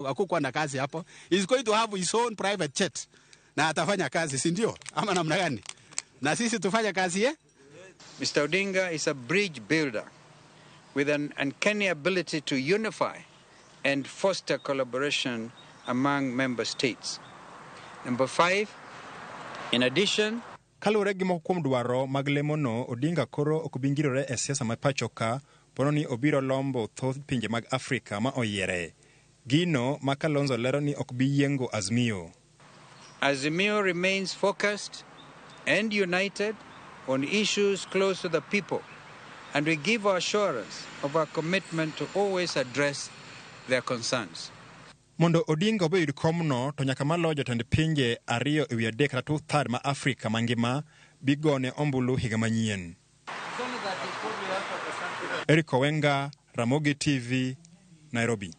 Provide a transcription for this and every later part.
Hakukuwa na kazi hapo. He's going to have his own private jet na atafanya kazi, si ndio? Ama namna gani? Na sisi tufanye kazi, eh? Mr. Odinga is a bridge builder with an uncanny ability to unify and foster collaboration among member states. Number five, in addition, Kaluwore gi moko kuom dwaro mag lemono, Odinga koro ok bi ngirore e siasa ma pacho ka pono ni obiro lombo thoth pinje mag Afrika ma oyiere. Gino ma Kalonzo lero ni ok bi yiengo Azimio. Azimio remains focused and united on issues close to the people, and we give our assurance of our commitment to always address their concerns. Mondo Odinga obed komno to nyaka malo jotend pinje ariyo ewi adek kata 2/3 ma Afrika mangima bi gone ombulu higa manyien. Eric Owenga, Ramogi TV, Nairobi.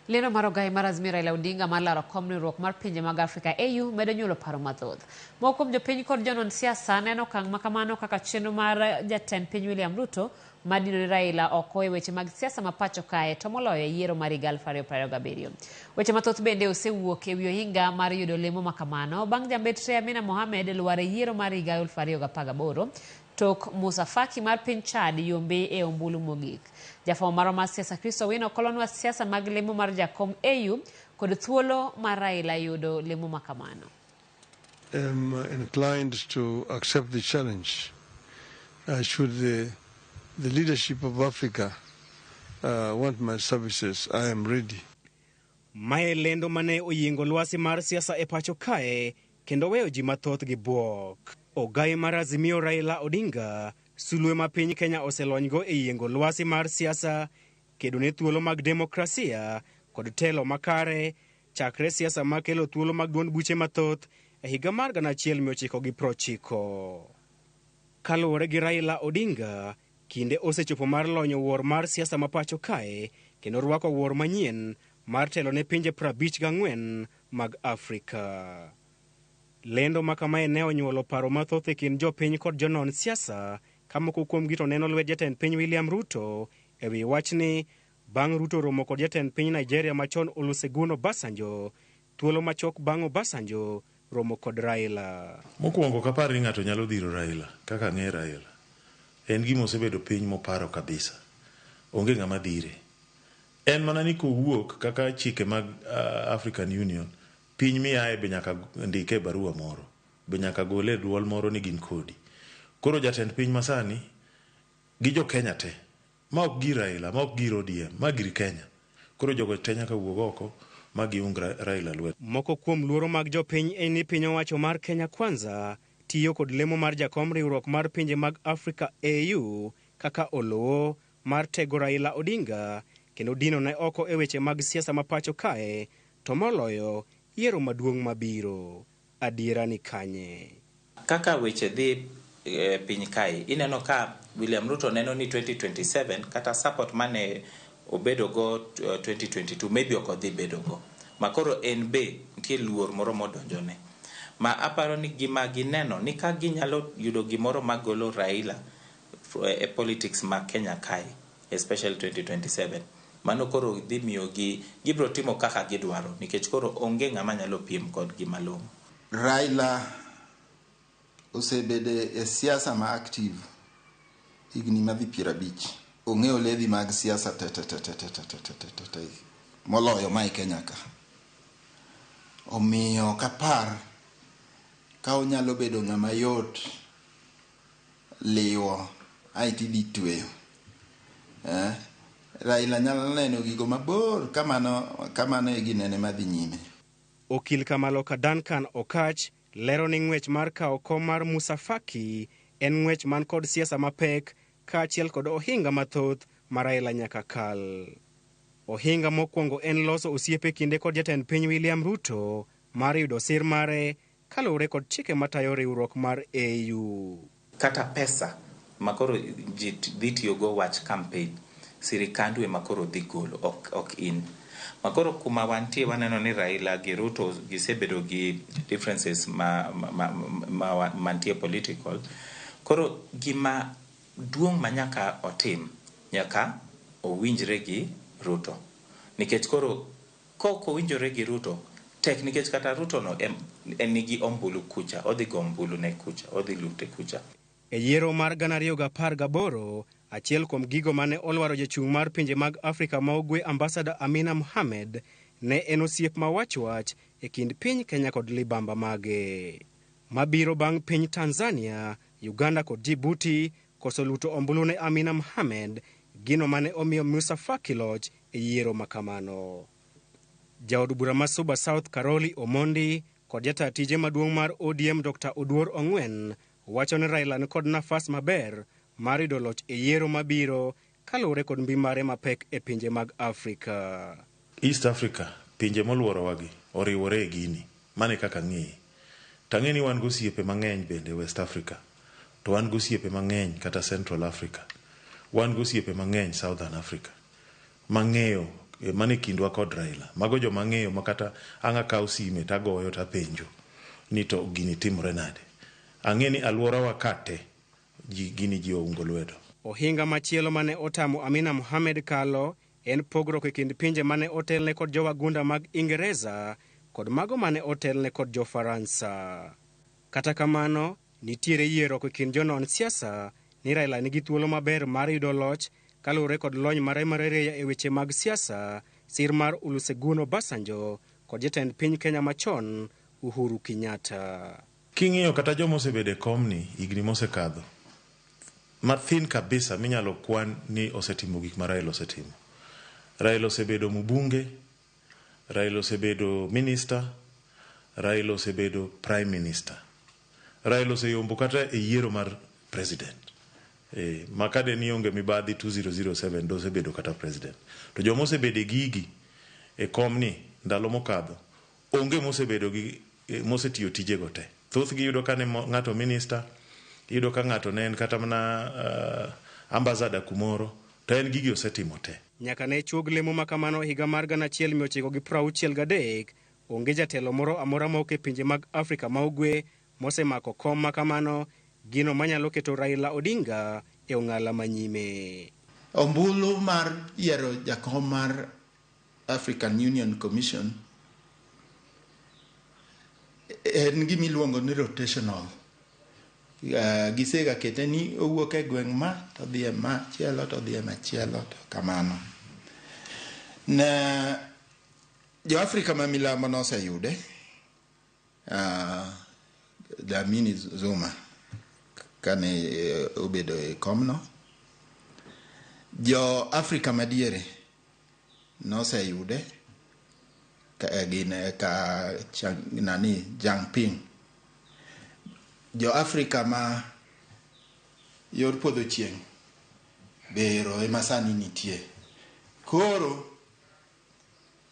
Lendo mar ogai mar Azimio Raila Odinga mar laro kom riwruok mar pinje mag Afrika AU medo nyuolo paro mathoth. Moko kuom jopiny kod jonon siasa neno okang' ma kamano kaka chenro mar jatend piny William Ruto mar dino ne Raila oko e weche mag siasa ma pacho kae to moloyo e yiero mar higa 2027. Weche mathoth bende osewuok e wi ohinga mar yudo lemo ma kamano bang' jambetre Amina Mohamed lwar e yiero mar higa 2018 tok Musa Faki mar piny Chad yombe e ombulu mogik. Jafwambo marwa mar siasa Chris Owino kolonwa siasa mag lemo mar jakom AU kod thuolo mar Raila yudo lemo ma kamano. Am inclined to accept the challenge should the leadership of Africa want my services. I am ready. Mae lendo mane oyiengo lwasi mar siasa e pacho kae kendo weyo ji mathoth gi bwok. Ogai mar Azimio Raila Odinga, sulwe ma piny Kenya oselonygo e yiengo lwasi mar siasa, kedo ne thuolo mag demokrasia kod telo makare, chakre siasa makelo thuolo mag duond buche mathoth e higa mar 1990. Kaluwore gi Raila Odinga, kinde osechopo mar lonyo wuor mar siasa ma pacho kae kendo rwako wuor manyien mar telo ne pinje 54 mag Afrika. Lendo ma kamae ne onyuolo paro mathoth e kind jopiny kod jonon siasa, ka moko kuomgi to neno lwet jatend piny William Ruto e wi wachni bang' Ruto romo kod jatend piny Nigeria machon Olusegun Obasanjo thuolo machuok bang' Obasanjo romo kod Raila. Mokwongo ok apar ni ng'ato nyalo dhiro Raila kaka ang'e Raila. En gima osebedo piny moparo kabisa. Onge ng'ama dhire. En mana ni kowuok kaka chike mag African Union, piny miaye be nyaka ndike e barua moro. Be nyaka gole e duol moro ni gin kodi. Koro jatend piny masani gi jo Kenya te, ma ok gir Raila, ma ok gir ODM, ma gir Kenya. Koro jogo te nyaka wuog oko ma giung Raila lwedo. Moko kuom luoro mag jopiny en ni piny owacho mar Kenya Kwanza tiyo kod lemo mar jakom riwruok mar pinje mag Afrika AU kaka olowo mar tego Raila Odinga kendo dino ne oko e weche mag siasa ma pacho kae to moloyo yiero maduong' mabiro. Adiera ni kanye? Kaka weche dhi e piny kae, ineno ka William Ruto neno ni 2027 kata support mane obedo go 2022 maybe ok odhi bedo go. Makoro en be nitie luor moro modonjone. Ma aparo ni gima gineno ni ka ginyalo yudo gimoro magolo Raila e politics ma Kenya kae, especially 2027, mano koro dhi miyo gi gibiro timo kaka gidwaro nikech koro onge ng'ama nyalo piem kodgi malong'o. Raila osebedo e siasa ma active higni madhi 50. Ong'eyo ledhi mag siasa te te te te te te te te te te te moloyo ma e Kenya ka. Omiyo ok apar ka onyalo bedo ng'ama yot liwo aeto idhi tweyo. Eh? Raila nyalo neno gigo mabor kamano e ginene madhi nyime. Okil Kamaloka Duncan Okach lero ni ng'wech mar kawo kom mar Musa Faki en ng'wech man kod siasa mapek kaachiel kod ohinga mathoth ma Raila nyaka kal. Ohinga mokwongo en loso osiepe kinde kod jatend piny William Ruto mar yudo sir mare kaluwore kod chike matayo riwruok mar AU. Kata pesa makoro ji dhi tiyogo wach campaign, sirikandu ema koro dhi golo, ok in. Makoro kuma wantie waneno ni Raila gi Ruto gisebedo gi differences ma mantie political. Koro gima duong' ma nyaka otim, nyaka owinjre gi Ruto. Nikech koro Kok owinjore gi Ruto, tek nikech kata Ruto no en nigi ombulu kucha, odhi go ombulu ne kucha, odhi lute kucha. E yiero mar 2018, achiel kuom gigo mane olwaro jachung' mar pinje mag Afrika ma Ugwe Ambassador Amina Mohamed ne en osiep ma wach e kind piny Kenya kod libamba mage. Mabiro bang' piny Tanzania, Uganda kod Djibouti koso luto ombulu ne Amina Mohamed, gino mane omiyo Musa Faki loch e yiero makamano. Jaod bura ma Suba South Karoli Omondi kod jata tije maduong' mar ODM Dr. Oduor Ong'wen wacho ni Raila ni kod nafas maber mar yudo loch e yiero mabiro kaluwore kod mbi mare mapek e pinje mag Afrika. East Africa, pinje moluorowagi oriwore e gini, mano e kaka ang'eye. To ang'e ni wan gosiepe mang'eny bende West Africa, to wan gosiepe mang'eny kata Central Africa, wan gosiepe mang'eny Southern Africa, mang'eyo mane kindwa kod Raila. Mago joma ang'eyo ma kata ang' akaw sime tagoyo tapenjo ni to gini timore nade. Ang'e ni alworawa ka te gini ji oungo lwedo. Ohinga machielo mane otamo Amina Mohamed kalo en pogruok e kind pinje mane otelne kod jowagunda mag Ingereza kod mago mane otelne kod jo-Faransa. Kata kamano, nitiere yierruok e kind jonon siasa ni Raila nigi thuolo maber mar yudo loch kaluwore kod lony mare mararieya e weche mag siasa, sir mar Olusegun Obasanjo kod jatend piny Kenya machon Uhuru Kenyatta. King'iyo kata joma osebedo e komni higni mosekadho, mathin kabisa minyalo kwan ni osetimo gik ma Raila osetimo. Raila osebedo mbunge, Raila osebedo minister, Raila osebedo prime minister. Raila oseyombo kata e yiero mar president. Makade ni onge mibadhi 2007 dosebedo kata president. To joma osebedo e gigi e komni ndalo mokadho, onge mosebedo gi mosetiyo tijego te. Thothgi yudo ka ne ng'ato minister, iyudo ka ng'ato ne en kata mana ambassador kumoro, to en gigi osetimo te. Nyaka ne chuog lemo makamano higa mar 1963, onge jatelo moro amora mok e pinje mag Afrika ma Ugwe mosemako kom makamano, gino manyalo keto Raila Odinga e ong'ala manyime. Ombulu mar yiero jakom mar African Union Commission en gima iluongo ni rotational. Gisega kete ni owuok e gweng' ma to dhi e machielo to dhi e machielo to kamano. Na jo Afrika ma milambo noseyude, Dlamini Zuma kane obedo e komno. Jo Afrika madiere noseyude gin ka nani Jinping. Jo Afrika ma yor podho chieng' bero ema sani nitie. Koro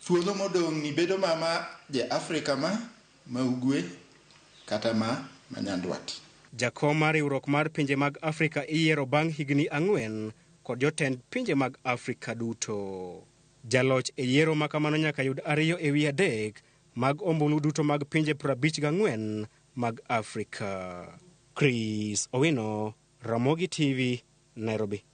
thuolo modong' ni bedo mama je Afrika ma ugwe kata ma nyandwat. Jakom mar riwruok mar pinje mag Afrika iyiero bang' higni 4 kod jotend pinje mag Afrika duto. Jaloch e yiero makamano nyaka yud 2/3 mag ombulu duto mag pinje 54 mag Afrika. Chris Owino, Ramogi TV, Nairobi.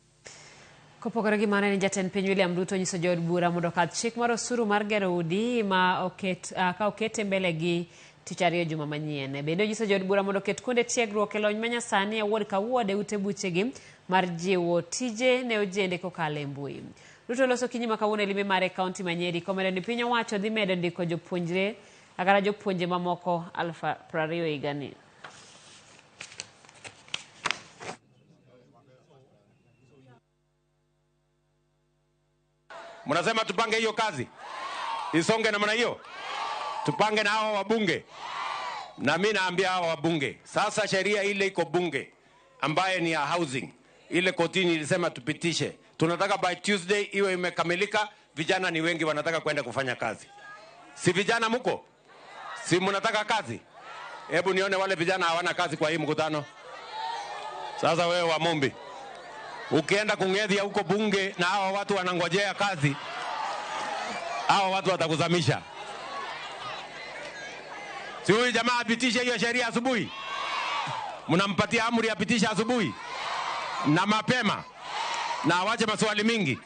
Kopogore gi mano, ni jatend piny William Ruto nyiso jood bura mondo okadh chik mar osuru mar gero udi ma oket ka okete mbele gi tich ariyo juma manyien. Bende onyiso jood bura mondo oket kuonde tiegruok e lony manyasani e ward ka ward e ute buchegi mar jiwo tije ne ojende kokalo e mbui. Ruto loso kinyi ma kawuono e limbe mare e kaunti ma Nyeri komedo ni piny owacho dhi medo ndiko jopuonjre kata jopuonje mamoko 20,000 higani. Mnasema tupange hiyo kazi isonge namna hiyo, tupange na hawa wabunge. Na mimi naambia hawa wabunge sasa, sheria ile iko bunge ambaye ni ya housing, ile kotini ilisema tupitishe, tunataka by Tuesday iwe imekamilika. Vijana ni wengi wanataka kwenda kufanya kazi. Si vijana muko? Si mnataka kazi? Hebu nione wale vijana hawana kazi kwa hii mkutano. Sasa wewe wa Mumbi, ukienda kung'ethia huko bunge na hawa watu wanangojea kazi, hawa watu watakuzamisha. Si huyu jamaa apitishe hiyo sheria asubuhi? Mnampatia amri apitishe asubuhi na mapema na awache maswali mingi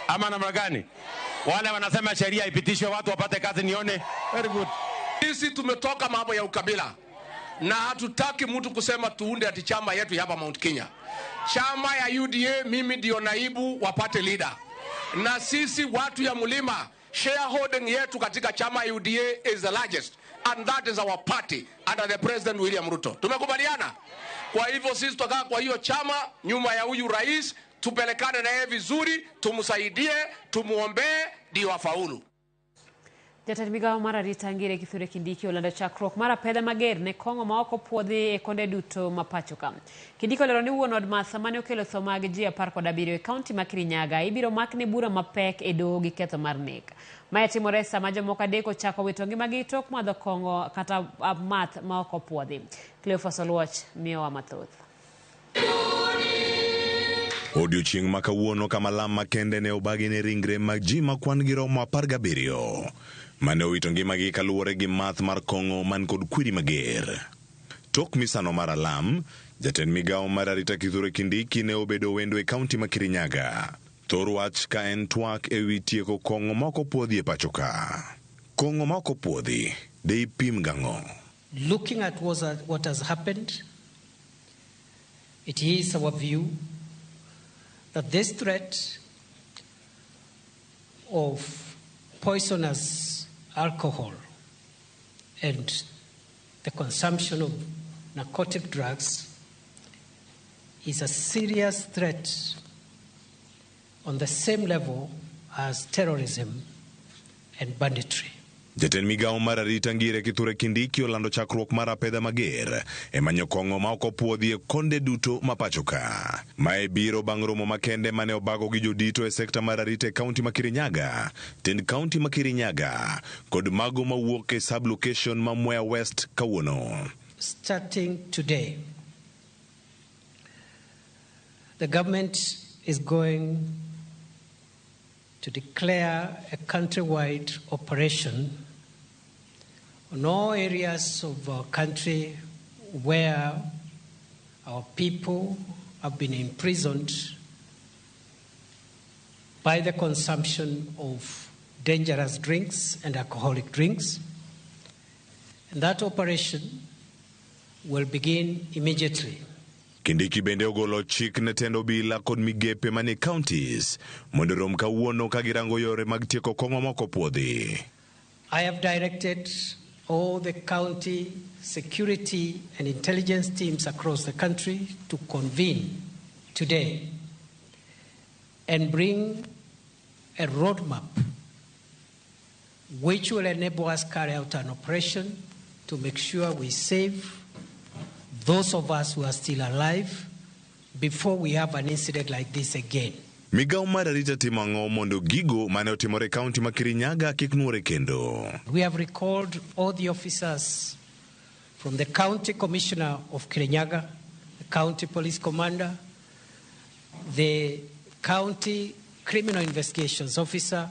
ama namna gani? Wale wanasema sheria ipitishwe watu wapate kazi nione. Very good. Sisi tumetoka mambo ya ukabila na hatutaki mtu kusema tuunde ati chama yetu hapa Mount Kenya. Chama ya UDA, mimi ndio naibu wa party leader, na sisi watu ya mlima, shareholding yetu katika chama ya UDA is the largest and that is our party under the President William Ruto. Tumekubaliana. Kwa hivyo sisi tutakaa kwa hiyo chama nyuma ya huyu rais, tupelekane na yeye vizuri, tumsaidie, tumuombee ndio afaulu. Jatend migao mar arita Ngire Kithure Kindiki olando chakruok mar apedha mager ne kong'o ma ok opuodhi e konde duto ma pacho ka. Kindiki olero ni wuon od math mane okelo tho mag ji 17 e kaunti ma Kirinyaga ibiro makne bura mapek e doho gi ketho mar nek. Mae timore sama jomoko adek ochako wito ngimagi tok madho kong'o kata math ma ok opuodhi. Cleophas Oluoch miyowa mathoth. Odiochieng' ma kawuono kama lam makende ne obagi ne ringre mag ji ma kwan gi romo 17 mane owito ngimagi kaluwore gi math mar kong'o man kod kwiri mager. Tok misano mar alam, jatend migawo mar arita Kithure Kindiki ne obedo wendo e kaunti ma Kirinyaga. Thor wach ka en twak ewi tieko kong'o ma ok opuodhi e pacho ka. Kong'o ma ok opuodhi, de ipim gang'o? Looking at what has happened, it is our view that this threat of poisonous alcohol and the consumption of narcotic drugs is a serious threat on the same level as terrorism and banditry. Jatend migawo mar arita Ngire Kithure Kindiki olando chakruok mar apedha mager e manyo kong'o ma ok opuodhi e konde duto ma pacho ka. Mae biro bang' romo makende mane obago gi jodito e sekta mar arita e kaunti ma Kirinyaga, tend kaunti ma Kirinyaga kod mago mawuok e sub-location ma Mwea West kawuono. Starting today, the government is going to declare a countrywide operation on all areas of our country where our people have been imprisoned by the consumption of dangerous drinks and alcoholic drinks. And that operation will begin immediately. Kindiki bende ogolo chik ne tend obila kod migepe manie counties mondo rom kawuono ka girango yore mag tieko kong'o ma ok opuodhi. I have directed all the county security and intelligence teams across the country to convene today and bring a roadmap which will enable us carry out an operation to make sure we save those of us who are still alive before we have an incident like this again. Migawo mar arita timo ang'o mondo gigo mane otimore e kaunti ma Kirinyaga kik nuore kendo? We have recalled all the officers from the county commissioner of Kirinyaga, the county police commander, the county criminal investigations officer,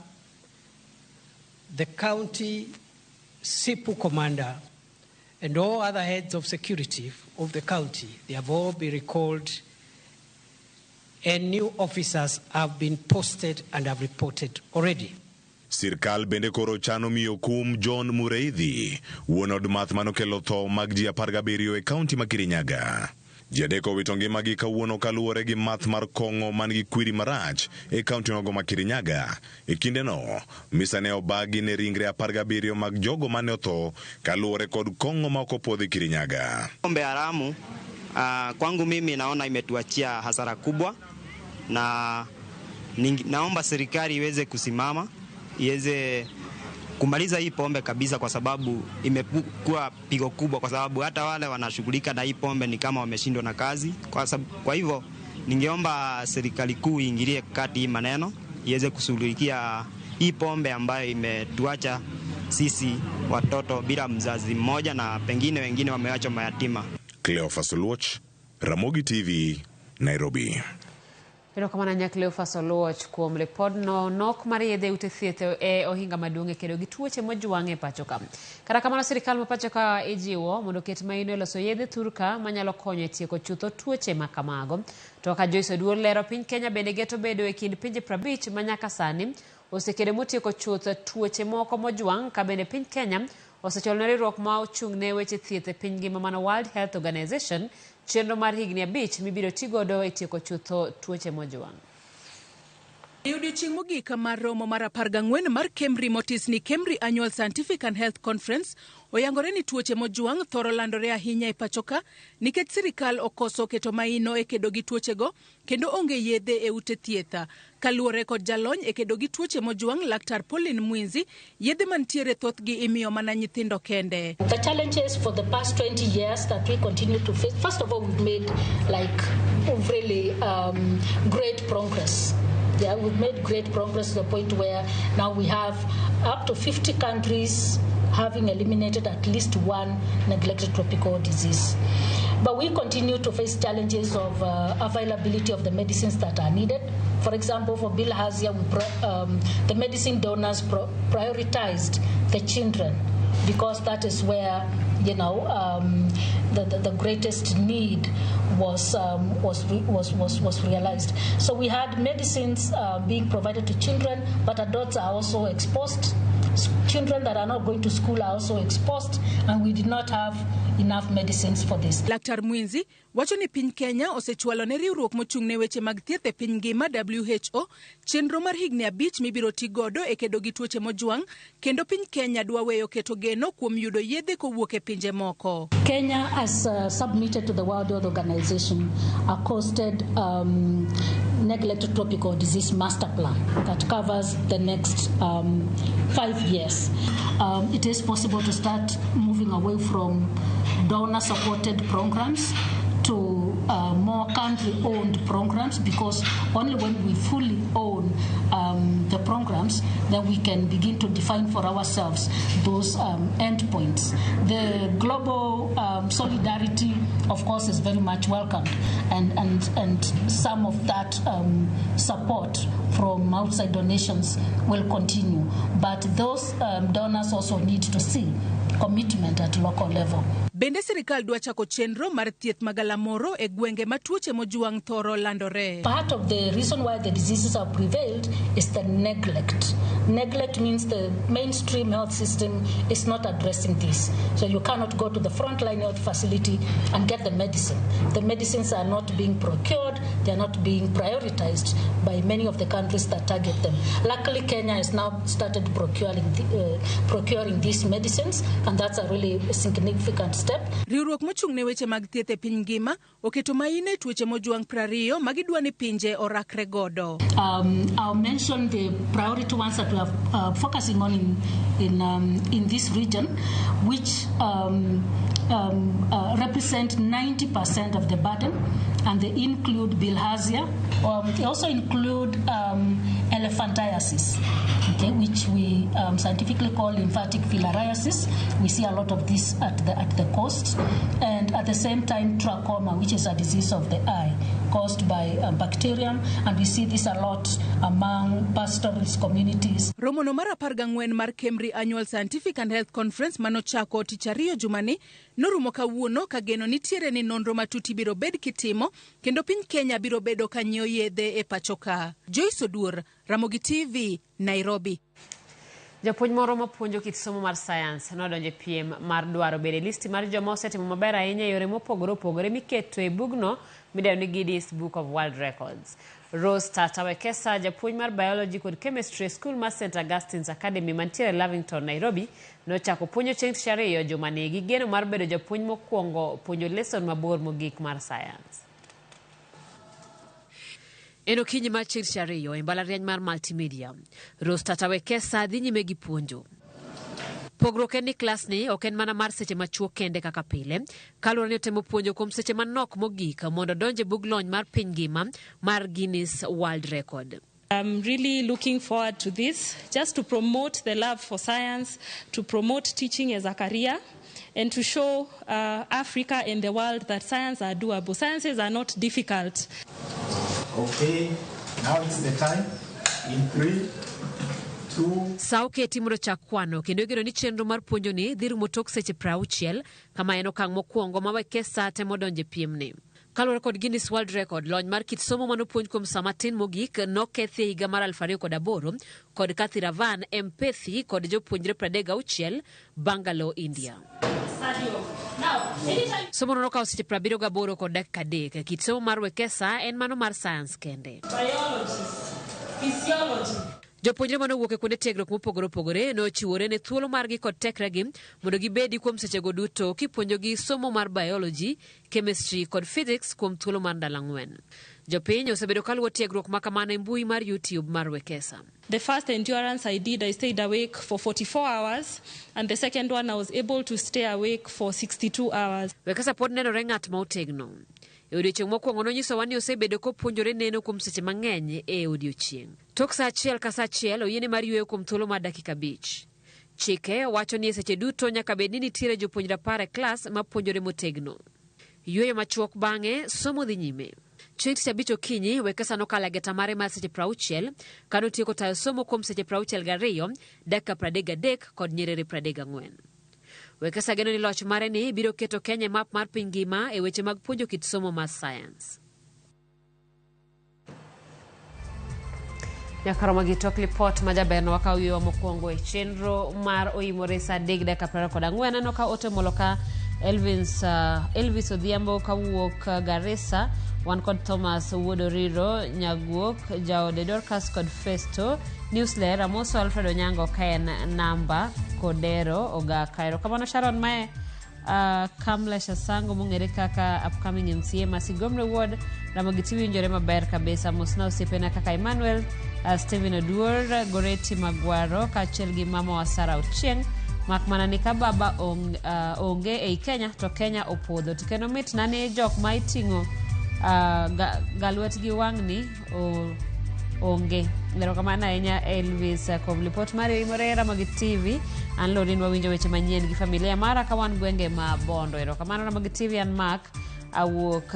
the county SIPU commander, and all other heads of security of the county. They have all been recalled, and new officers have been posted and have reported already. Sirkal bende koro chano miyo kum John Mureithi, wuon od math manokelo tho mag ji 17 e kaunti ma Kirinyaga. Ji adek owito ngimagi kawuono kaluwore gi math mar kong'o man gi kwiri marach e kaunti nogo ma Kirinyaga. E kindeno, misa ne obagi ne ringre 17 mag jogo mane otho kaluwore kod kong'o ma ok opuodhi Kirinyaga. Pombe haramu kwangu mimi naona imetuachia hasara kubwa, na naomba serikali iweze kusimama, iweze kumaliza hii pombe kabisa, kwa sababu imekuwa pigo kubwa, kwa sababu hata wale wanashughulika na hii pombe ni kama wameshindwa na kazi. Kwa hivyo ningeomba serikali kuu iingilie kati hii maneno, iweze kushughulikia hii pombe ambayo imetuacha sisi watoto bila mzazi mmoja na pengine wengine wameachwa mayatima. Cleophas Oluoch, Ramogi TV, Nairobi. Erokamano nya Cleophas Oluoch kuom ripodno. Nok mar yedhe ute thieth e ohinga maduong' e kedo gi tuoche mojwang' e pacho ka. Kata kamano, sirikal ma pacho ka ijiwo mondo oket maino e loso yedhe thurka manyalo konyo e tieko chutho tuoche ma kamago. To kaka Joyce Oduor lero, piny Kenya bende geto bedo e kind pinje 50 ma nyaka sani osekedo motieko chuth tuoche moko mojwang' ka bende piny Kenya osechwalo ne riwruok ma ochung' ne weche thieth e piny ngima mano World Health Organization chenro mar higni 5 mibiro tigodo e tieko chutho tuoche mojwang'. E odiechieng' mogik mar romo mar 14 mar Kemri motis ni Kemri Annual Scientific and Health Conference oyangore ni tuoche mojwang' thoro landore ahinya e pachoka nikech sirikal okoso keto maino e kedo gi tuochego kendo onge yedhe e ute thieth. Kaluwore kod jalony e kedo gi tuoche mojwang' Laktar Pauline Mwinzi, yedhe mantiere thothgi imiyo mana nyithindo kende. The challenges for the past 20 years that we continue to face, first of all, we've made like really great progress. Yeah, we've made great progress to the point where now we have up to 50 countries having eliminated at least one neglected tropical disease. But we continue to face challenges of availability of the medicines that are needed. For example, for bilharzia, the medicine donors prioritized the children because that is where, you know, the greatest need was realized. So we had medicines being provided to children, but adults are also exposed. Children that are not going to school are also exposed, and we did not have enough medicines for this. Laktar Mwinzi wacho ni piny Kenya osechwalo ne riwruok mochung' ne weche mag thieth e piny ngima WHO chenro mar higni 5 mibiro ti godo e kedo gi tuoche mojwang' kendo piny Kenya dwa weyo keto geno kuom yudo yedhe kowuok e pinje moko. Kenya has submitted to the World Health Organization a costed neglected tropical disease master plan that covers the next 5 years. It is possible to start moving away from donor-supported programs to more country-owned programs, because only when we fully own the programs, then we can begin to define for ourselves those endpoints. The global solidarity, of course, is very much welcomed, and some of that support from outside donations will continue. But those donors also need to see commitment at local level. Bende sirikal dwa chako chenro mar thieth magalamoro e gwenge ma tuoche mojwang' thoro landore. Part of the reason why the diseases have prevailed is the neglect. Neglect means the mainstream health system is not addressing this. So you cannot go to the frontline health facility and get the medicine. The medicines are not being procured, they are not being prioritized by many of the countries that target them. Luckily, Kenya has now started procuring these medicines, and that's a really significant step. Riwruok mochung' ne weche mag thieth e piny ngima oketo maine tuoche mojwang' 20 ma gidwa ni pinje orakre godo. I'll mention the priority ones that we are focusing on in this region, which represent 90% of the burden, and they include bilharzia. They also include elephantiasis, okay, which we scientifically call lymphatic filariasis. We see a lot of this at the coast, and at the same time trachoma, which is a disease of the eye caused by bacterium, and we see this a lot among pastoralist communities. Romono mar 14 mar Kemri Annual Scientific and Health Conference manochako tich ariyo jumani norumo kawuono ka geno nitiere ni nonro matut ibiro bed kitimo kendo piny Kenya biro bedo ka nyiewo yedhe e pachoka. Joyce Oduor, Ramogi TV, Nairobi. Japuonj moro mapuonjo kit somo mar science nodonjo e piem mar dwaro bedo e listi mar joma osetimo maber ahinya e yore mopogore opogore miketo e bugno midendo ni Guinness Book of World Records. Rose Tata Wekesa, japuonj mar biology kod chemistry e skul mar St Augustine's Academy mantiere Lavington, Nairobi, nochako puonjo chieng' tich ariyo jumani gi geno mar bedo japuonj mokwongo puonjo leson mabor mogik mar science. En okinyi mar chieng' tich ariyo e mbalariany mar Multimedia, Rose Tata Wekesa dhi nyime gi puonjo. Pogruok en ni klasni ok en mana mar seche machuok kende kaka pile, kaluwore ni otemo puonjo kuom seche manok mogik mondo odonj e bug lony mar piny ngima mar Guinness World Record. I'm really looking forward to this, just to promote the love for science, to promote teaching as a career, and to show Africa and the world that science are doable. Sciences are not difficult. Okay, now it's the time. In 3, 2... Sa oketi mondo chak kwano kendo igeno ni chenro mar puonjo ni dhi rumo tok seche 60 kama en okang' mokwongo ma Wekesa temo donjo e piemni. Kaluwore kod Guinness World Record, lony mar kit somo manopuonj kuom saa matin mogik nokethi e higa mar 2008 kod Kathiravan Mpethi kod jopuonjre 36 Bangalore, India. Somono nokawo seche 78 kod dakika 3. Kit somo mar Wekesa en mano mar sayans kende. Jopuonjre mane owuok e kuonde tiegruok mopogore opogore nochiwore ne thuolo margi kod tekregi mondo gibedi kuom sechego duto kipuonjogi somo mar biology, chemistry kod physics kuom thuolo mar ndalo ang'wen. Jopiny osebedo kaluwo tiegruok ma kamano e mbui mar YouTube mar Wekesa. The first endurance I did, I stayed awake for 44 hours, and the second one I was able to stay awake for 62 hours. Wekesa pod nenore ng'at ma otegno. E odiechieng' mokwongo nonyisowa ni osebedo kopuonjore neno kuom seche mang'eny e odiechieng'. Tok saa achiel ka saa achiel oyiene mar yueyo kuom thuolo mar dakika abich. Chike wacho ni e seche duto nyaka bed ni nitiere jopuonjre apar e klas ma puonjore motegno. Yueyo machuok bang'e, somo dhi nyime. Chieng' tich abich okinyi, Wekesa nokalo e geta mare mar seche 60 ka notieko tayo somo kuom seche 62, dakika 33 kod nyerere 34. Wekesa geno ni loch mare ni biro keto Kenya e map mar piny ngima e weche mag puonjo kit somo mar sayans. Nyaka romo gi tok lipot ma jaberno wakawo yweyo mokwongo e chenro mar oimore saa 3:24. Aneno ka ote molo ka Elvis, Elvis Odhiambo kawuok Garissa. Wan kod Thomas Wuod Oriro Nyaguok, jaode Dorcas kod Festo Newsler. Amoso Alfred Onyango ka en namba Kodero Ogaka. Erokamano Sharon Mae. Kamlesh Asango mong'ere kaka upcoming MCA ma Sigomre Ward. Ramogi TV winjore maber kabisa. Mosna osiepena kaka Emmanuel, Stephen Oduor, Goreti Magwaro kaachiel gi mama wa Sara Ochieng'. Mak mana ni ka baba onge ei Kenya to Kenya opodho. To kendo mit na ni jok ma iting'o galwetgi wang'ni onge. Erokamano ahinya Elvis kuom lipot mari oimore Ramogi TV. An Lorin wawinjo weche manyien gi familia mara ka wan gwenge ma Bondo. Erokamano Ramogi TV. An Mark awuok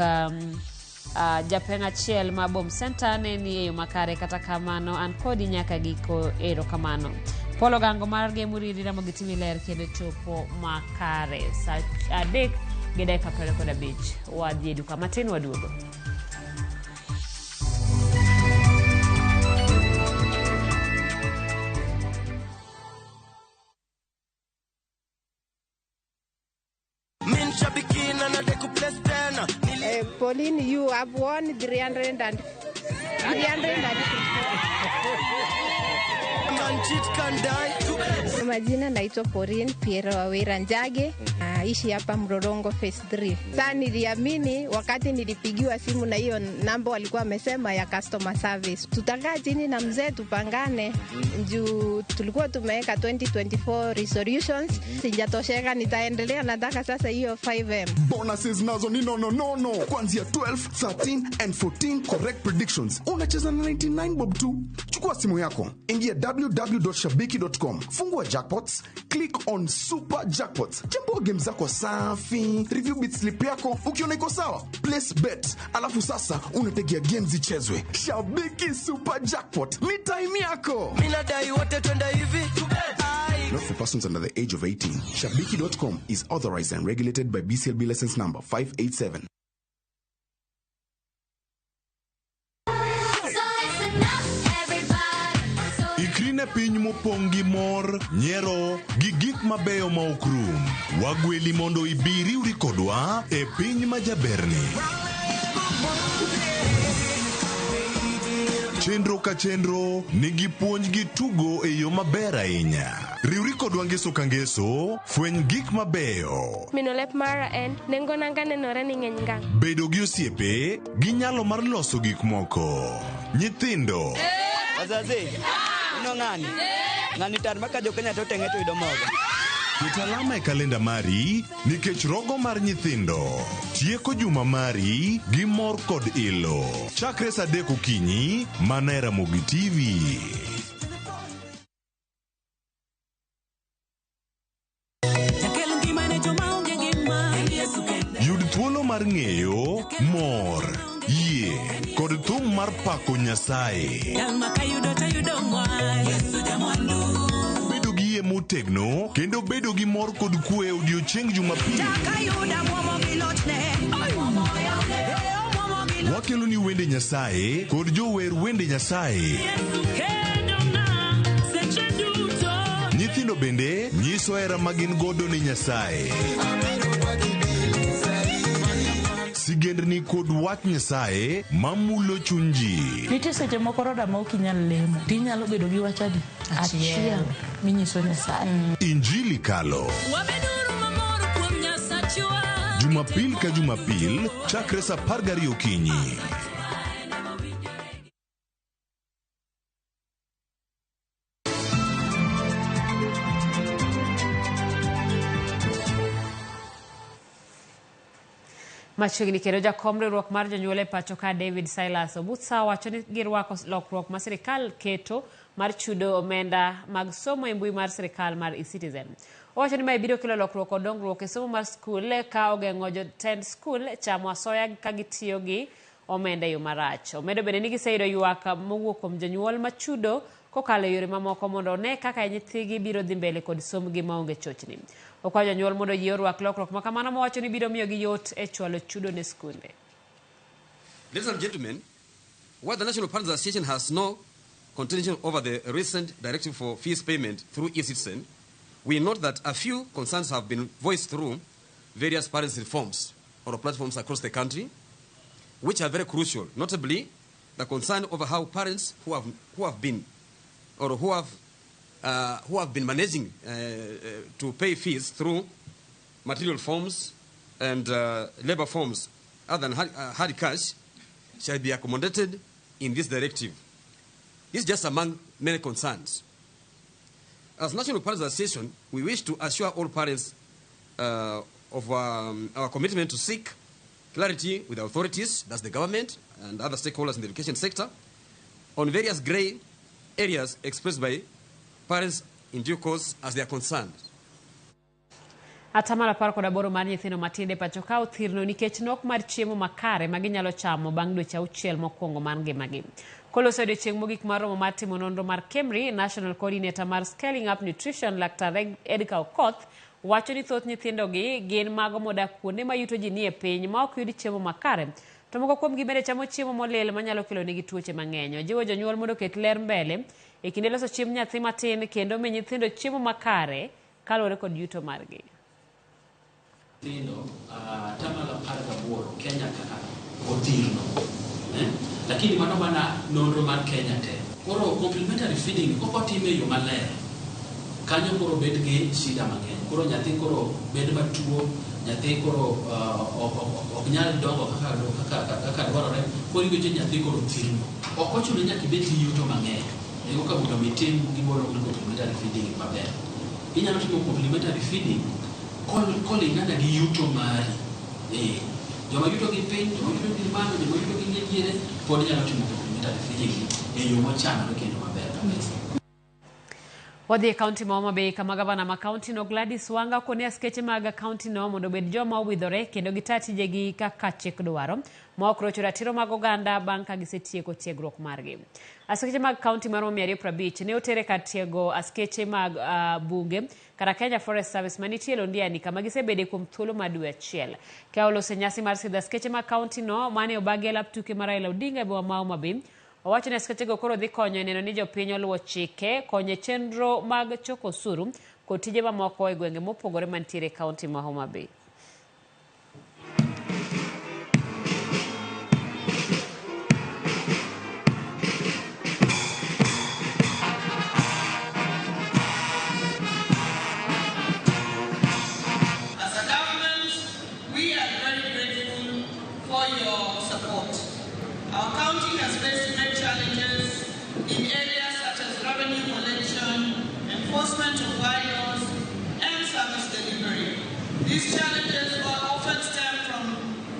japeng' achiel ma Bom Center ne ni e yo makare, kata kamano an kodi nyaka giko. Erokamano. Paul Ogango mar Gemuriri Ramogi TV ler kendo chopo makare saa 3:25. Wadhi e duka matin waduogo. Pauline, you have won 300 and 300. Majina naitwa Pauline Piero Wawira Njage, naishi hapa Mlolongo Phase 3. Sasa niliamini wakati nilipigiwa simu na hiyo namba walikuwa wamesema ya customer service. Tutakaa chini na mzee tupangane juu tulikuwa tumeweka 2024 resolutions. Sijatosheka, nitaendelea, nataka sasa hiyo 5M. Bonuses nazo ni no no no no. Kuanzia 12, 13 and 14 correct predictions. Unacheza na 99 bob tu. Chukua simu yako, ingia www.shabiki.com, fungua jackpots, click on super jackpots, chambua game zako safi, review bit slip yako, ukiona iko sawa, place bet, alafu sasa unategea games zichezwe. Shabiki Super Jackpot ni time yako. Mimi nadai wote twende hivi. Not for persons under the age of 18. Shabiki.com is authorized and regulated by BCLB license number 587. Ikri ne piny mopong' gi mor, nyiero gi gik mabeyo ma ok rum. Wagweli mondo ibi riwri kodwa e piny ma jaberni. Chenro ka chenro nigi puonj gi tugo e yo maber ahinya. Riwri kodwa ngeso ka ngeso, fweny gik mabeyo. Mino lep mara en nengo nanga nenore ni ng'eny ngang'. Bedo gi osiepe gi nyalo mar loso gik moko. Nyithindo. Wazazi, ino ng'ani? Ng'ani tar maka jo Kenya to teng'e to yudo mogo. Ket alama e kalenda mari nikech rogo mar nyithindo tieko juma mari gi mor kod ilo. Chakre saa 3 okinyi mana e Ramogi TV. Yud thuolo mar ng'eyo mor, yie kod thum mar pako Nyasaye. Bedo gi yie motegno kendo bedo gi mor kod kwe odiochieng' Jumapil. Wakeloni wende Nyasaye kod jower wende Nyasaye. Nyithindo bende nyiso hera ma gin godo ne Nyasaye. Sigendni kod wach Nyasaye mamulo chuny ji. Nitie seche moko roda ma ok inyal lemo to inyalo bedo gi wach adi? Achiel minyiso Nyasaye. Injili kalo. Jumapil ka Jumapil chakre saa 12 okinyi. Machiegni kendo jakom riwruok mar jonyuol e pacho ka David Silas Obutsa wacho ni girwako lokruok ma sirikal keto mar chudo omenda mag somo e mbui mar sirikal mar eCitizen. Owacho ni mae biro kelo lokruok kod dongruok e somo mar skul ka ogeng'o jotend skul chamo asoya ka gitiyo gi omenda e yo marach. Omedo bende ni giseyudo ywak mowuok kuom jonyuol machudo kokalo e yore mamoko mondo one kaka nyithigi biro dhi mbele kod sombgi maonge chochni. Okwayo jonyuol mondo oyie orwak lokruok ma kamano mowacho ni biro miyogi yot e chwalo chudo ne skunde. Ladies and gentlemen, while the National Parents Association has no contention over the recent directive for fees payment through eCitizen, we note that a few concerns have been voiced through various parents' reforms or platforms across the country, which are very crucial, notably the concern over how parents who have been managing to pay fees through material forms and labor forms other than hard cash shall be accommodated in this directive. This is just among many concerns. As National Parents Association, we wish to assure all parents of our commitment to seek clarity with the authorities, that's the government and other stakeholders in the education sector, on various grey areas expressed by parents in due course as they are concerned. Atamalo 18 mar nyithindo matindo e pacho ka othirno nikech nok mar chiemo makare ma ginyalo chamo bang' dweche 6 mokwongo mar ngimagi. Koloso odiochieng' mogik mar romo mar timo nonro mar KEMRI, National Coordinator mar Scaling Up Nutrition Laktar Edgar Okoth wacho ni thoth nyithindogi gin mago modak kuonde ma yuto ji nie piny ma ok yud chiemo makare. To moko kuomgi bende chamo chiemo molil manyalo kelo negi tuoche mang'eny. Ojiwo jonyuol mondo oket ler mbele e kinde loso chiemb nyathi matin kendo mi nyithindo chiemo makare kaluwore kod yuto margi. Nyithindo atamalo 18 Kenya kaka othirno, lakini mano mana nonro mar Kenya te. Koro complementary feeding kok otime e yo maler, kanyo koro bed gi shida mang'eny. Koro nyathi koro bed matuo, nyathi koro ok nyal dongo kaka dwarore. Koro iwinjo nyathi koro thirno. Ok ochuno ni nyaka ibed gi yuto mang'eny eko mondo mi itim gimoro ni complementary feeding maber. Inyalo timo complementary feeding kolingana gi yuto mari. Joma yuto gi piny, joma yuto gi malo, joma yuto gi diere pod nyalo timo complementary feeding e yo mochanore kendo maber kabisa. Wadhi e kaunti ma Homa Bay kama gavana ma kaunti no Gladys Wanga okone askeche mag kaunti no mondo obed joma owidhore kendo gita tijegi kaka chik dwaro ma ok rocho ratiro mag oganda bang' ka gisetieko tiegruok margi. Askeche mag kaunti mar 250 ne otere kar tiego askeche mag bunge kata Kenya Forest Service manitie Londiani kama gisebede kuom thuolo mar dwe achiel. Ka olose nyasi mar sidho askeche mag kaunti no mane obagi e lap tuke mar Raila Odinga e boma ma Homa Bay, owacho ni askechego koro dhi konyo e neno ni jopiny oluwo chike, konyo e chenro mag choko osuru kod tije mamoko e gwenge mopogore mantiere e kaunti ma Homa Bay. As a government, we are very grateful for your support. Our county has faced great challenges in areas such as revenue collection, enforcement of bylaws, and service delivery. These challenges often stem from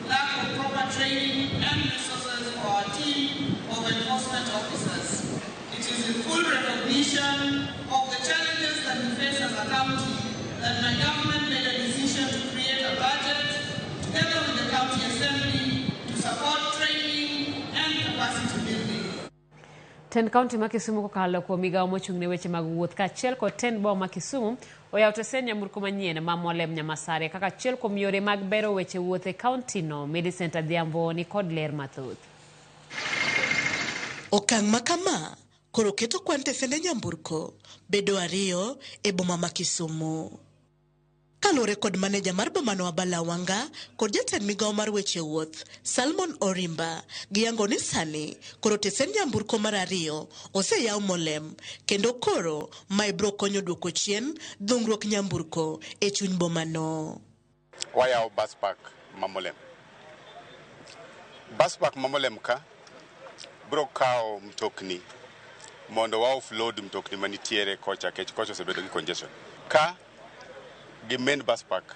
lack of proper training and resources for our team of enforcement officers. It is in full recognition of the challenges that we face as a county that my government made a decision to create a budget together with the county assembly to support training and capacity building. Tend kaunti ma Kisumu kokalo kuom migawo mochung' ne weche mag wuoth kaachiel kod tend boma ma Kisumu oyawo tesend nyamburko manyien ma Molem Nyamasaria kaka achiel kuom yore mag bero weche wuoth e kaunti no. Millicent Adhiambo ni kod ler mathoth. Okang' ma kama koro keto kwan tesende nyamburko bedo 2 e boma ma Kisumu. Kaluwore kod maneja mar bomano Abala Wanga kod jatend migawo mar weche wuoth Salmon Orimba, giyango ni sani koro tesend nyamburko mar 2 oseyaw Molem kendo koro mae biro konyo duoko chien dhungruok nyamburko e chuny bomano. Wayawo bus park ma Molem. Bus park ma Molem ka biro kawo mtokni mondo wa offload mtokni manitiere kocha kech kocha osebedo gi congestion. Ka gi main bus park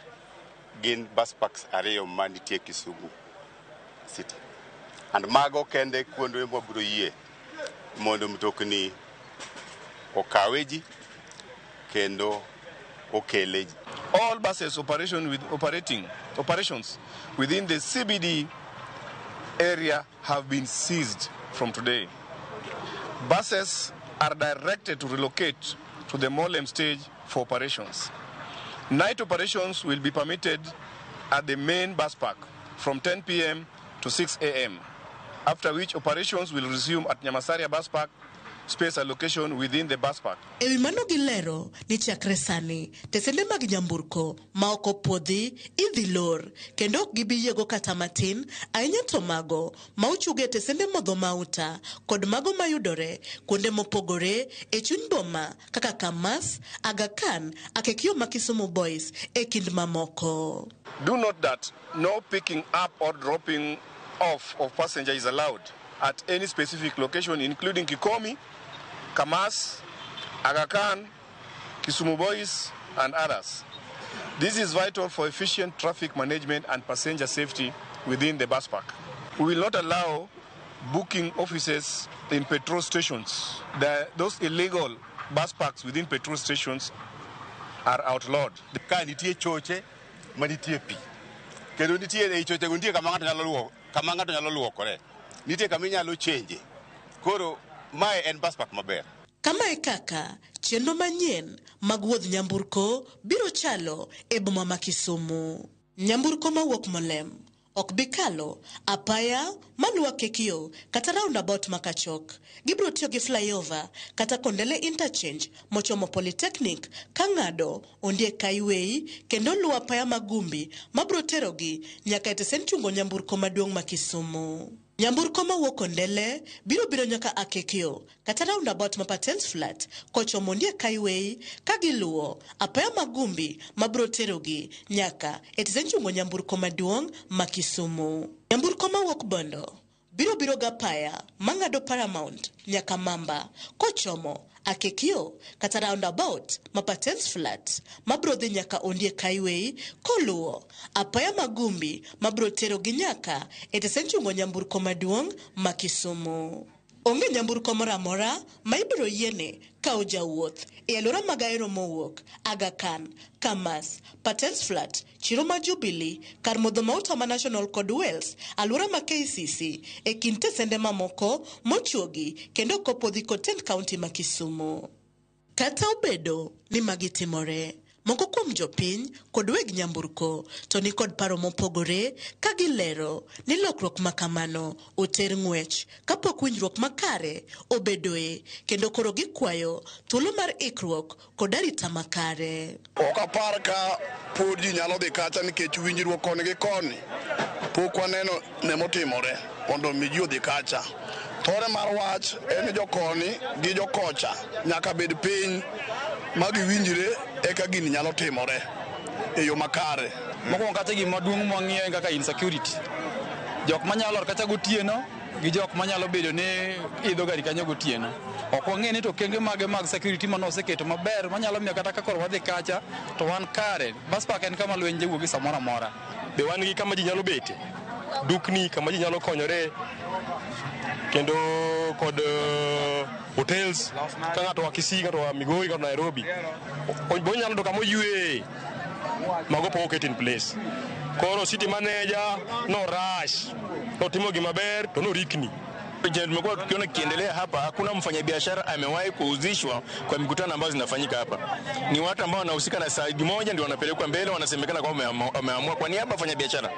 gin bus parks 2 manitie Kisumu City. And mago kende kuonde mwabiro yie mondo mtokni okawe ji kendo okele ji. All buses operations within the CBD area have been seized from today. Buses are directed to relocate to the Molem stage for operations. Night operations will be permitted at the main bus park from 10 p.m. to 6 a.m., after which operations will resume at Nyamasaria bus park space allocation within the bus park. Ewi mano gilero ni chakre sani tesende mag nyamburko ma ok opuodhi idhi lor kendo ok gibi yiego kata matin, ahinya to mago ma ochuge e tesende modho mauta kod mago mayudore kuonde mopogore e chuny boma kaka Kamas, Aga Khan, Akekio ma Kisumu Boys e kind mamoko. Do note that no picking up or dropping off of passenger is allowed at any specific location, including Kikomi, Kamas, Aga Khan, Kisumu Boys, and others. This is vital for efficient traffic management and passenger safety within the bus park. We will not allow booking offices in petrol stations. Those illegal bus parks within petrol stations are outlawed. Ka nitie choche ma nitie pi. Kendo nitie ei choche go nitie kama ng'ato nyalo luokore. Nitie kama inyalo change. Koro mae en bus park maber. Kama e kaka chenro manyien mag wuodh nyamburko biro chalo e boma ma Kisumu. Nyamburko mawuok Molem ok bi kalo apaya maluwo Kekio kata roundabout ma Kachok. Gibiro tiyo gi flyover kata Kondele interchange mochomo Polytechnic ka ng'ado Ondiek Highway kendo luwo apaya Magumbi mabiro terogi nyaka e tesend chungo nyamburko maduong' ma Kisumu. Nyamburko mawuok Kondele biro biro nyaka Akekio kata roundabout ma Patens Flat kochomo Ondiek Highway ka giluwo apaya Magumbi mabiro terogi nyaka e tesend chungo nyamburko maduong' ma Kisumu. Nyamburko mawuok Bondo biro biro gapaya mang'ado Paramount nyaka Mamba kochomo Akekio kata roundabout ma Patens Flat mabiro dhi nyaka Ondiek Highway koluwo apaya Magumbi mabiro terogi nyaka e tesend chungo nyamburko maduong' ma Kisumu. Onge nyamburko moro amora ma ibiro yiene kawo jawuoth e alwora mag Ahero mowuok Aga Khan, Kamas, Patens Flat, Chiro ma Jubilee, kar modho mauta ma National kod Wells, alwora ma KCC e kind tesende mamoko mochuogi kendo ok opodhi kod tend kaunti ma Kisumu. Kata obedo ni magi timore, moko kuom jopiny kod weg nyamburko to ni kod paro mopogore ka gilero ni lokruok ma kamano oter ng'wech kapok winjruok makare obedoe kendo koro gikwayo thuolo mar ikruok kod arita makare. Ok apar ka pod ji nyalo dhi kacha nikech winjruok koni gi koni pok waneno ne motimore mondo mi ji odhi kacha. Thore mar wach en ni jokoni gi jokocha nyaka bed piny ma giwinjre eka gini nyalo timore e yo makare. Mokwongo kacha gima duong' mwang'iyo en kaka insecurity. Jok manyalo lor kacha gotieno gi jok manyalo bedo ni idho gari kanyo gotieno. Ok wang'e ni to okenge mage mag security mane oseketo maber manyalo miyo kata ka koro wadhi kacha to wan kare. Bus park en kama lweny jawuogi samoro amora. Be wan gi kama ji nyalo bete, dukni kama ji nyalo konyore, kendo kod hotels ka ng'ato wa Kisii, ng'ato wa Migori, ng'ato Nairobi onyalo yudo kama oyueye. Mago pok oket in place. Koro city manager no rush, notimo gima ber to norikni. Tumekuwa tukiona kiendelea hapa, hakuna mfanyabiashara amewahi kuhusishwa kwa mikutano ambazo zinafanyika hapa. Ni watu ambao wanahusika na side moja ndio wanapelekwa mbele, wanasemekana kwamba wameamua kwa niaba ya mfanyabiashara.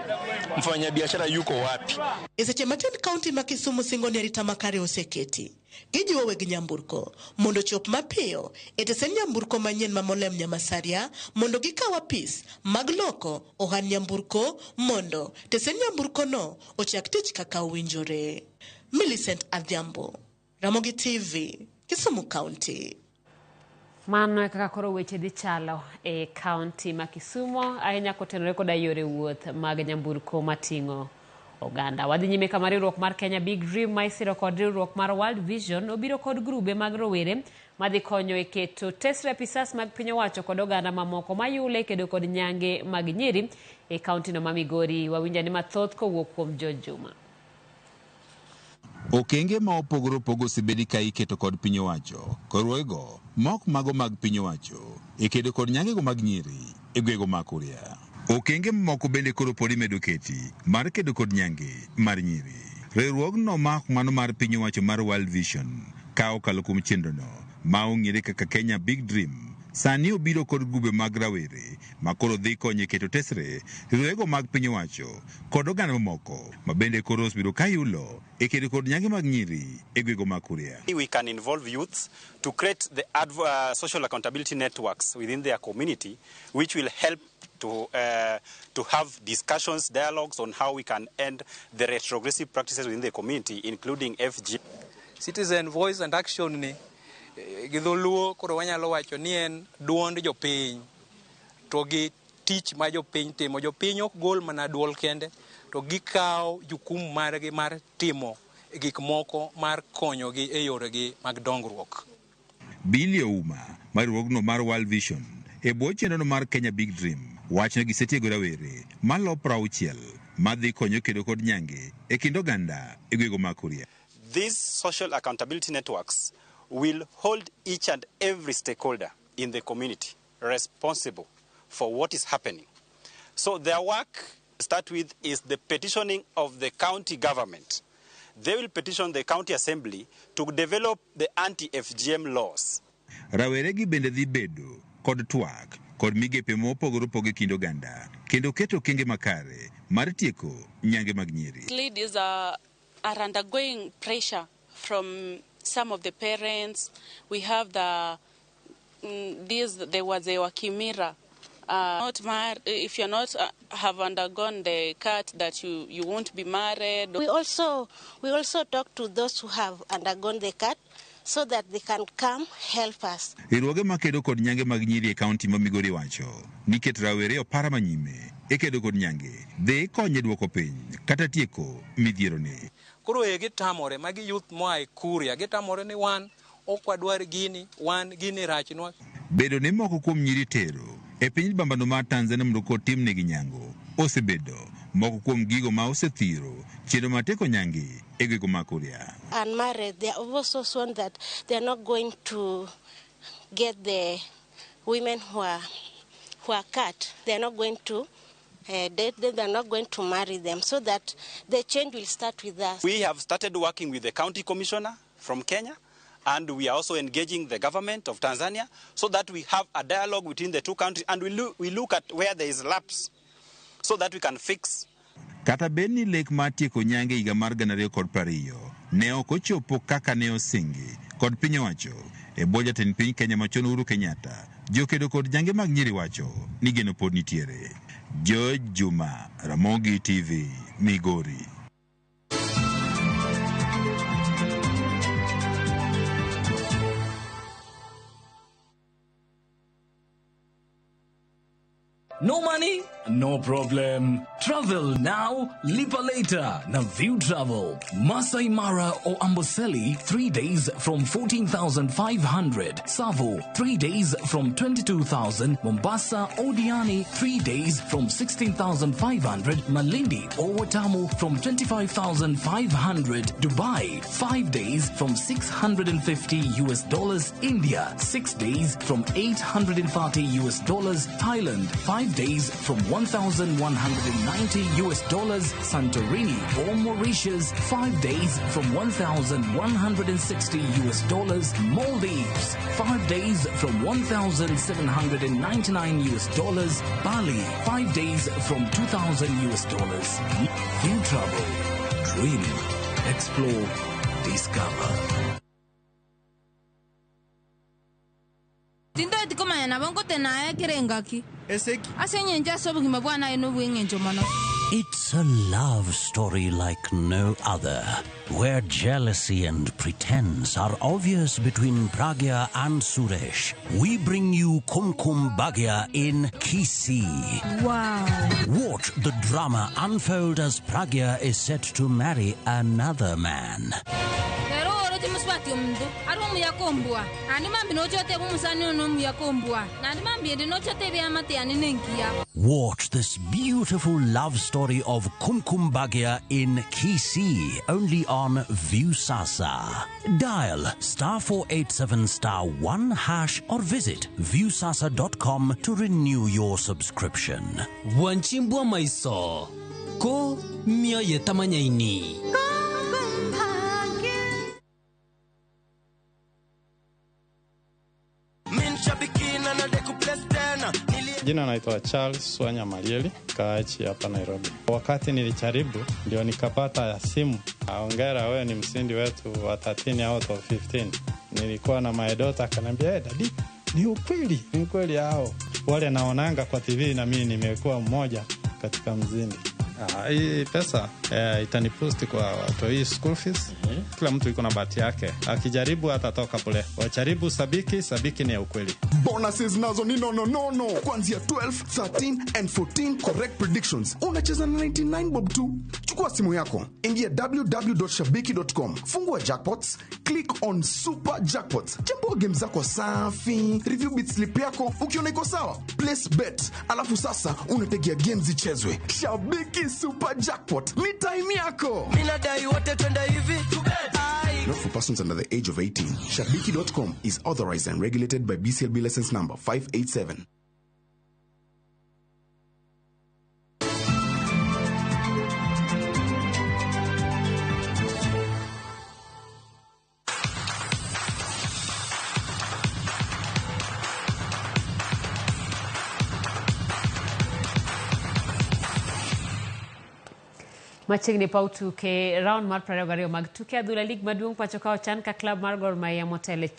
Mfanyabiashara yuko wapi? E seche ma tend kaunti ma Kisumu singo ni arita makare oseketi, gijiwo weg nyamburko mondo ochop mapiyo e tesen nyamburko manyien ma Molem Nyamasaria mondo gikaw apis mag loko ohand nyamburko mondo tesen nyamburko no ochak tich kaka owinjore. Millicent Adhiambo, Ramogi TV, Kisumu County. Mano e kaka koro weche dhi chalo e kaunti ma Kisumu ahinya kotenore koda yore wuoth mag nyamburko mating'o oganda. Wadhi nyime kama riwruok mar Kenya Big Dream ma isiro kod riwruok mar World Vision obiro kod grube mag rowere madhi konyo e keto tesre apisas mag piny owacho kod oganda mamoko mayule kedo kod nyange mag nyiri e kaunti no ma Migori. Wawinjo ni mathoth kowuok kuom George Juma. Okenge ma opogore opogore osebedi ka iketo kod piny owacho korwego mok mago mag piny owacho e kedo kod nyangego mag nyiri e gwego ma Kuria. Okenge mamoko bende koro pod imedo keti mar kedo kod nyange mar nyiri. Riwruogno ma ok mano mar piny owacho mar World Vision ka okalo kuom chenrono ma ong'ere kaka Kenya Big Dream sani obiro kod grube mag rawere ma koro dhi konyo e keto tesre riwruoge mag piny owacho kod oganda mamoko ma bende koro osebiro ka yulo e kedo kod nyange mag nyiri e gwego ma Kuria. We can involve youths to create the social accountability networks within their community, which will help to have discussions, dialogues on how we can end the retrogressive practices within the community, including FG. Citizen Voice and Action ni gi dholuo koro wanyalo wacho ni en duond jopiny to gi tich ma jopiny timo. Jopiny ok gol mana duol kende, to gikawo jukumu margi mar timo gik moko mar konyogi e yoregi mag dongruok. Billy Ouma mar riwruogno mar World Vision e bwo chenrono mar Kenya Big Dream wacho ni gisetiego rawere malo 60 madhi konyo kedo kod nyange e kind oganda e gwego ma Kuria. These social accountability networks will hold each and every stakeholder in the community responsible for what is happening. So their work start with is the petitioning of the county government. They will petition the county assembly to develop the anti-FGM laws. Rawere gi bende dhi bedo kod twak kod migepe mopogore opogore kind oganda kendo keto okenge makare mar tieko nyange mag nyiri. Ladies are undergoing pressure from some of the parents. We have there was a Wakimira. Not if you're not have undergone the cut, that you won't be married. We also talk to those who have undergone the cut so that they can come help us. Riwruoge makedo kod nyange mag nyiri e kaunti ma Migori wacho ni keto rawere opara manyime e kedo kod nyange dhi konye duoko piny kata tieko midhieroni. Koro e gitamore magi youth moa e Kuria, gitamore ni wan ok wadwar gini, wan gini rachnwa. Bedo ni moko kuom nyiri tero e piny bambano mar Tanzania mondo kotimnegi nyango osebedo moko kuom gigo ma osethiro chenro mar tieko nyange e gwego ma Kuria. Unmarried, they are also sworn that they are not going to get the women who are cut. They are not going to date them, they are not going to marry them, so that the change will start with us. We have started working with the county commissioner from Kenya, and we are also engaging the government of Tanzania so that we have a dialogue between the two countries, and we look at where there is lapse so that we can fix. Kata bed ni lek mar tieko nyange higa mar 2020 ne ok ochopo kaka ne osingi kod piny owacho e bwo jatend piny Kenya machon Uhuru Kenyatta, jokedo kod nyange mag nyiri wacho ni geno pod nitiere. George Juma, Ramogi TV, Migori. No money? No problem. Travel now, lipa later. Na View Travel. Masai Mara or Amboseli, 3 days from 14,500. Savo, 3 days from 22,000. Mombasa or Diani, 3 days from 16,500. Malindi or Watamu from 25,500. Dubai, 5 days from $650. India, 6 days from $830. Thailand, 5 5 days from 1,190 US dollars. Santorini or Mauritius, 5 days from 1,160 US dollars. Maldives, 5 days from 1,799 US dollars. Bali, 5 days from 2,000 US dollars. View Travel. Dream. Explore. Discover. Tindoeti komanya nabo ngotenaye kerengaki ase eng'encho ase obogima bwa naye na obweng'encho mono. It's a love story like no other, where jealousy and pretense are obvious between Pragya and Suresh. We bring you Kumkum Bhagya in Kisii. Wow. Watch the drama unfold as Pragya is set to marry another man. Rero oroche muswati omundu ari omuyakombwa nandi mambi nochoteba omusani ono omuyakombwa nandi mambi ende nochoteba eamate yane nenkiya. Watch this beautiful love story of Kumkum Bhagya in Kisii, only on Viusasa. Dial *487*1# or visit viusasa.com to renew your subscription. Wanchimbwa maiso ko mioyo tamanyaini. Jina naitwa Charles Swanya Marieli, kaachi hapa Nairobi. Wakati nilijaribu ndio nikapata simu. Hongera, wewe ni mshindi wetu wa 13 out of 15. Nilikuwa na my daughter akaniambia, "Hey, daddy, ni ukweli, ni ukweli hao. Wale naonanga kwa TV na mimi nimekuwa mmoja katika mzindi." Hii pesa itaniboost kwa watoi school fees. Kila mtu iko na bahati yake. Akijaribu atatoka pole. Wajaribu Sabiki, Sabiki ni ya ukweli. Bonuses nazo ni no no no no. Kuanzia 12, 13 and 14 correct predictions. Unacheza na 99 bob tu. Chukua simu yako, ingia www.shabiki.com, fungua jackpots, click on super jackpots. Chambua game zako safi, review bit slip yako, ukiona iko sawa, place bet. Alafu sasa unategea games zichezwe. Shabiki Super Jackpot ni time yako. Mimi nadai wote twende hivi. Not for persons under the age of 18. Shabiki.com is authorized and regulated by BCLB license number 587. Machiegni paw tuke round mar 22 mag tuke adhula lig maduong' pacho ka ochan ka klab mar Gor Mahia motelo.